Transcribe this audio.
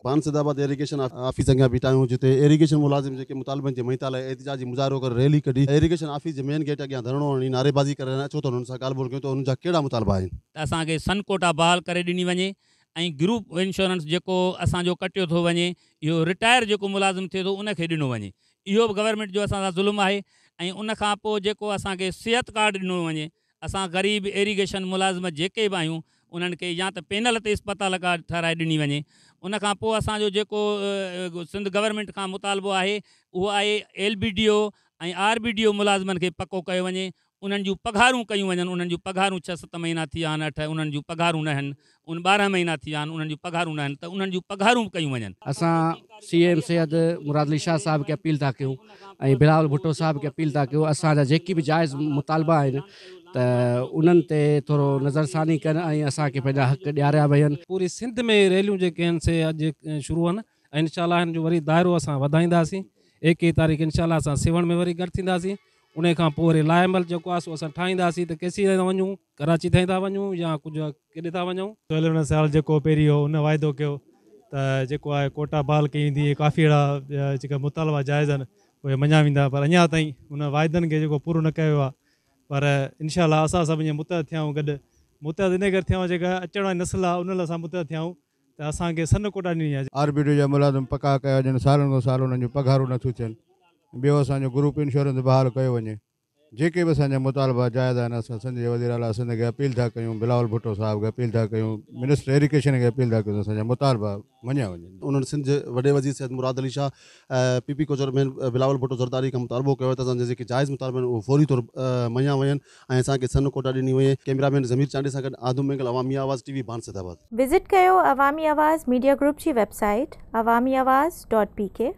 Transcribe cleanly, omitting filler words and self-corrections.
بانسدآباد irrigation office اڳيان بيٺا آهيون جتي ايريگيشن ملازم جيڪي مطالبن جي مڃتا لاء احتجاجي مظاهرو ڪري ريلي ڪڍي ايريگيشن آفيس جي مين گيٽ اڳيان ڌرڻو هڻي نعريبازي ڪري رهيا آهن اچو ته انهن سان ڳالهه ٻولهه ڪيون ته انهن جا ڪهڙا مطالبا آهن. ته اسان کي سن ڪوٽا بحال ڪري ڏني وڃي ۽ گروپ انشورنس جيڪو اسان جو ڪٽيو ٿو وڃي اهو رٽائر جيڪو ملازم ٿئي ٿو ان کي ڏنو وڃي اهو به گورنمينٽ جو اسان سان ظلم آهي ۽ ان کان پوء جيڪو اسان کي صحت ڪارڊ ڏنو وڃي اسان غريب ايريگيشن ملازم جيڪي به آهيون انهن کي يا ته پينل تي اسپتال ڪا ٺهرائي ڏني وڃي ان کان پوء اسان جو جيڪو سنڌ گورنمينٽ کان مطالبو آهي اهو آهي L B D O ۽ R B D O ملازمن کي پڪو ڪيو وڃي انهن جون پگهارون ڪيون وڃن انهن جون پگهارون ڇهه ست مهينا ٿي ويا آهن اٺ انهن جون پگهارون نه آهن ان 12 مهينا ٿي ويا آهن انهن جون پگهارون نه آهن ته انهن جون پگهارون به ڪيون وڃن. اسان سي ايم سيد مراد علي شاهه صاحب کي اپيل ٿا ڪيون ۽ بلاول ڀٽو صاحب کي اپيل ٿا ڪيون اسان جا جيڪي به جائز مطالبا آهن ته انهن تي ٿورو نظرثاني ڪن ۽ اسان کي پنهنجا حق ڏياريا وڃن. پوري سنڌ ۾ ريليون جيڪي آهن سي اڄ شروع آهن ۽ انشاء الله هن جو وري دائرو اسان وڌائينداسين 21 تاريخ انشاء الله اسان سيوهڻ ۾ وري گڏ ٿينداسين انهي کان پوء وري لائحه عمل جيڪو آهي سو اسان ٺاهينداسين ته ڪيسين ٿا وڃون ڪراچي تائين ٿا وڃون يا ڪجهه ڪيڏي ٿا وڃون. سهيل ابڙو سيال جيڪو پهرين هو ان واعدو ڪيو ته جيڪو آهي ڪوٽا بحال ڪئي ويندي ۽ ڪافي اهڙا جيڪا مطالبا جائز آهن اهي مڃيا ويندا پر اڃا تائين ان واعدن کي جيڪو پورو نه ڪيو ويو آهي پر انشاء الله اسان سڀ ائين متحد ٿيا آهيون گڏ متحد انهي ڪري ٿيا آهيون جيڪا اچڻ واري نسل آهي ان لاء اسان متحد ٿيا آهيون ته اسان کي سن ڪوٽا ڏني آهي. آر بي ڊي جا ملازم پڪا ڪيا وڃن سالن کان سال انهن جون پگهارون نٿيون ٿين ٻيو اسان جو گروپ انشورنس بحال ڪيو وڃي جيڪي به اسان جا مطالبا جائز آهن اسان سنڌ جي وزير اعليٰ سنڌ کي اپيل ٿا ڪيون بلاول ڀٽو صاحب کي اپيل ٿا ڪيون منسٽر ايريگيشن کي اپيل ٿا ڪيون ته اسان جا مطالبا مڃيا وڃن. انهن سنڌ جي وڏي وزير Syed Murad Ali Shah ۽ P P co chairman Bilawal Bhutto Zardari کان مطالبو ڪيو آهي ته اسان جا جيڪي جائز مطالبا آهن اهي فوري طور مڃيا وڃن ۽ اسان کي سن ڪوٽا ڏني وڃي ڪئميرا مين ضمير چانڊيي سان گڏ آدم مينگل عوامي آواز ٽي وي ڀان سيدآباد. وزٽ ڪيو عوامي آواز ميڊيا گروپ جي web site Awami Awaz dot P K.